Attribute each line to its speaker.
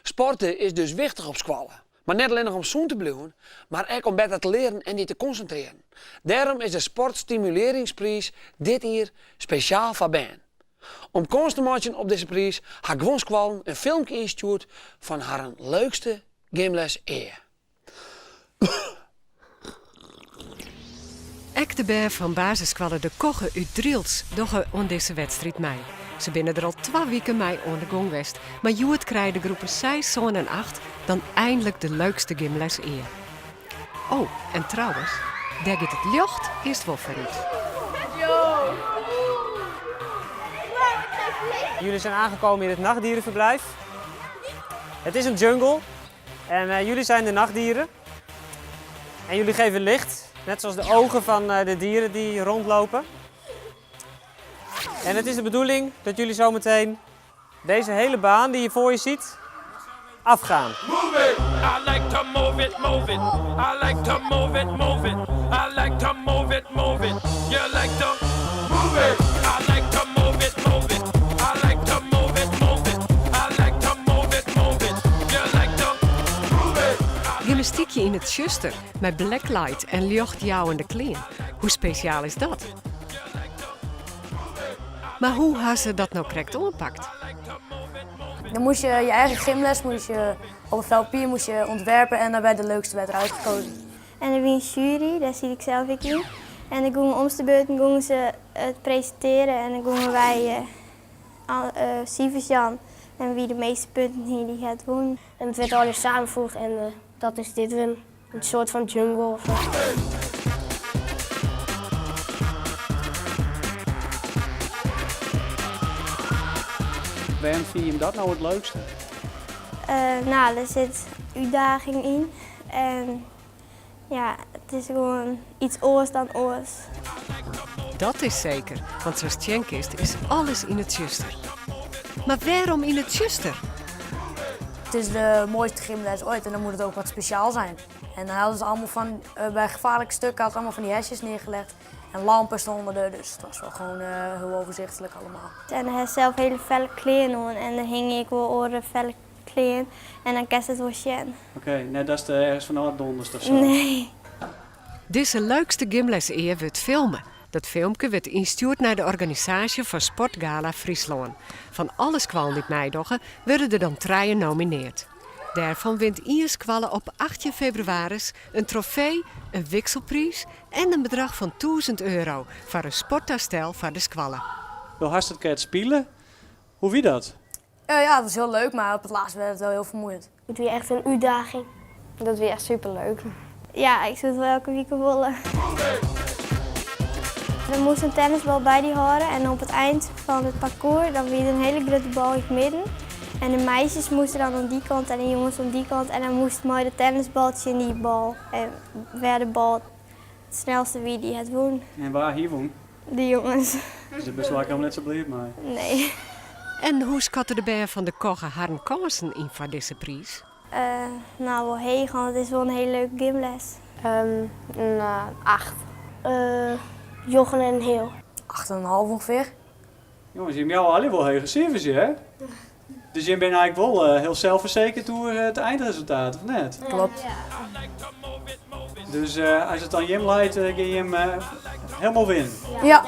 Speaker 1: Sporte is dus wichtich op skoalle. Mar net allinnich om sûn te bliuwen, mar ek om better te learen en dy te konsintrearjen. Dêrom is de Sportstimulearringspriis dit jier spesjaal foar bern. Om kâns te meitsjen op dizze priis ha guon skoallen in filmke ynstjoerd fan harren leukste gymles ea.
Speaker 2: Ek de bern fan basisskoalle De Kogge út Drylts dogge oan dizze wedstriid mei. Se binne der al twa wiken mei oan de gong west, mar hjoed krije de groepen seis, sân en acht dan einlik de leukste gymles ea. Oh, en trouwens, dêr giet it ljocht earst wol foar út.
Speaker 3: Jullie zijn aangekomen in het nachtdierenverblijf. Het is een jungle en eh, jullie zijn de nachtdieren. En jullie geven licht, net zoals de ogen van eh, de dieren die rondlopen. En het is de bedoeling dat jullie zometeen deze hele baan die je voor je ziet, afgaan.
Speaker 4: Move it! I like to move it, move it. I like to move it, move it. I like to move it, move it. You like to move it. I like to move it, move it. I like to move it, move it. I like to move it, move it. You like to move it.
Speaker 2: Gymnastykje yn it tsjuster mei blacklight en ljochtjouwende klean. Hoe spesjaal is dat? Mar hoe ha se dat no krekt oanpakt?
Speaker 5: Dan moest je je eigen gymles moest je op een vel papier moest je ontwerpen en daarbij de leukste werd eruit gekozen.
Speaker 6: En der wie in sjuery, dêr siet ik sels ek yn. En dan gongen om de beurten gongen se it presintearjen en dan gongen wy sifers jaan. En wie de measte punten hie, dy hat wûn.
Speaker 7: En it wurdt allegear samenvoegd en dat is dit wurden. In soart fan jungle of sa.
Speaker 8: Wêrom fine jim dat no it leukste?
Speaker 6: No, der sit útdaging yn en ja, it is gewoan iets oars dan oars.
Speaker 2: Dat is seker, want sa'tst sjen kinst is alles yn it tsjuster. Mar wêrom yn it tsjuster?
Speaker 5: Het is de mooiste gymles ooit en dan moet het ook wat speciaal zijn. En dan hadden ze allemaal van, eh, bij gevaarlijke stukken hadden ze allemaal van die hesjes neergelegd. En lampen stonden er, dus het was wel gewoon eh, heel overzichtelijk allemaal.
Speaker 6: En hy hat sels hiele felle klean oan en der hingje ek wol oare felle klean en dan kinst it wol sjen.
Speaker 8: Oké, net datst ergens fanôf donderst of sa?
Speaker 6: Nee.
Speaker 2: Dizze leukste gymles ea wurdt filme. Dat filmke wurdt ynstjoerd nei de organisaasje fan Sportgala Fryslân. Fan alle skoallen dy't meidogge, wurde der dan trije nomineard. Dêrfan wint ien skoalle op 18 febrewaris in trofee, in wikselpriis en in bedrach fan 1000 euro foar in sporttastel foar de skoalle.
Speaker 8: Do hast it krekt spile. Hoe wie dat?
Speaker 5: Eh, ja, het was heel leuk, maar op het laatst werd het wel heel vermoeiend.
Speaker 7: It wie echt in útdaging.
Speaker 9: Dat wie echt superleuk.
Speaker 6: Ja, ik soe it wol elke wike wolle. Der moast in tennisbal by dy hâlde en op it ein fan it parkoer dan wie der in hiele grutte bal yn it midden. En de meisjes moasten dan oan dy kant en de jonges oan dy kant en dan moast mei de tennisbal tsjin dy bal. En wêr de bal it snelste wie, dy hat wûn.
Speaker 8: En wa hie wûn?
Speaker 6: De jonges.
Speaker 8: Dus dêr bist lekker net sa bliid mei?
Speaker 6: Nee.
Speaker 2: En hoe skatte de bern fan De Kogge harren kânsen yn foar dizze priis?
Speaker 6: No, wol heech, want it is wol in hiele leuke gymles.
Speaker 7: No, acht. Njoggen en in heal.
Speaker 5: Acht en in half ongeveer.
Speaker 8: Jonges, jim jouwe allegear wol hege sifers hear. Dus jim binne eigentlik wol hiel selsfersekerd oer it eindresultaat, of net?
Speaker 5: Klopt.
Speaker 8: Dus as it oan jim leit, gean jim helemaal winnen?
Speaker 5: Ja.